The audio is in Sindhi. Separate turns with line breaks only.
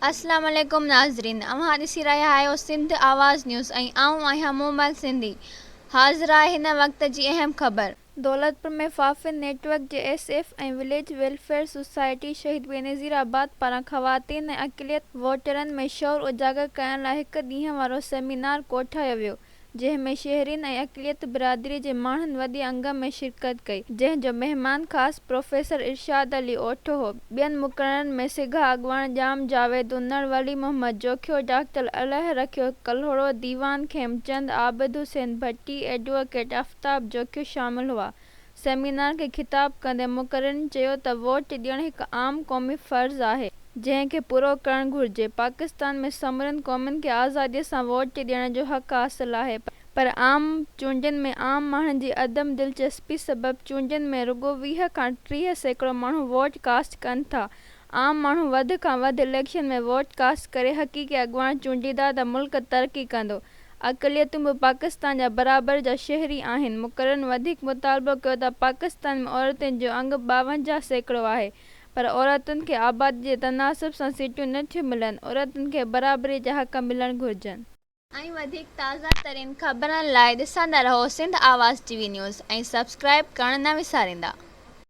اسلام عليڪم ناظرين اوهان ڏسي رهيا آهيو سنڌ آواز نيوز ۽ آئون آهيان مومل سنڌي حاضر آهي هن وقت جي اهم خبر. دولتپور ۾ فافن نيٽ ورڪ جي S F ۽ village welfare society شهيد بينظير آباد پاران خواتين ۽ اقليت ووٽرن ۾ شعور اجاگر ڪرڻ لاء هڪ ڏينهن وارو سيمينار ڪوٺايو ويو جنهن ۾ شهرين ۽ اقليت برادري جي ماڻهن وڏي انگ ۾ شرڪت ڪئي، جنهن جو مهمان خاص پروفيسر ارشاد علي اوٺو هو، ٻين مقررن ۾ سگا اڳواڻ ڄام جاويد انڙ، ولي محمد جوکيو، ڊاڪٽر الهه رکيو ڪلهوڙو، ديوان کيمچند، عابد حسين ڀٽي، ايڊووڪيٽ آفتاب جوکيو شامل هئا، سيمينار کي خطاب ڪندي مقررين چيو ته ووٽ ڏيڻ هڪ عام قومي فرض آهي، جنهن کي پورو ڪرڻ گهرجي، پاڪستان ۾ سمورين قومن کي آزادي سان ووٽ ڏيڻ جو حق حاصل آهي پر عام چونڊن ۾ عام ماڻهن جي عدم دلچسپي سبب چونڊن ۾ رڳو 20 کان 30% ماڻهو ووٽ ڪاسٽ ڪن ٿا، عام ماڻهو وڌ کان وڌ اليڪشن ۾ ووٽ ڪاسٽ ڪري حقيقي اڳواڻ چونڊيندا ته ملڪ ترقي ڪندو. اقليتون به پاڪستان جا برابر جا شهري آهن، مقررن وڌيڪ مطالبو ڪيو ته پاڪستان ۾ عورتن جو انگ 52% آهي پر عورتن کي آبادي جي تناسب سان سيٽون نه ٿيون ملن، عورتن کي برابري جا حق ملڻ گهرجن. ۽ وڌيڪ تازه ترين خبرن لاء ڏسندا رهو Sindh Awaz T V news ۽ subscribe ڪرڻ نه وساريندا.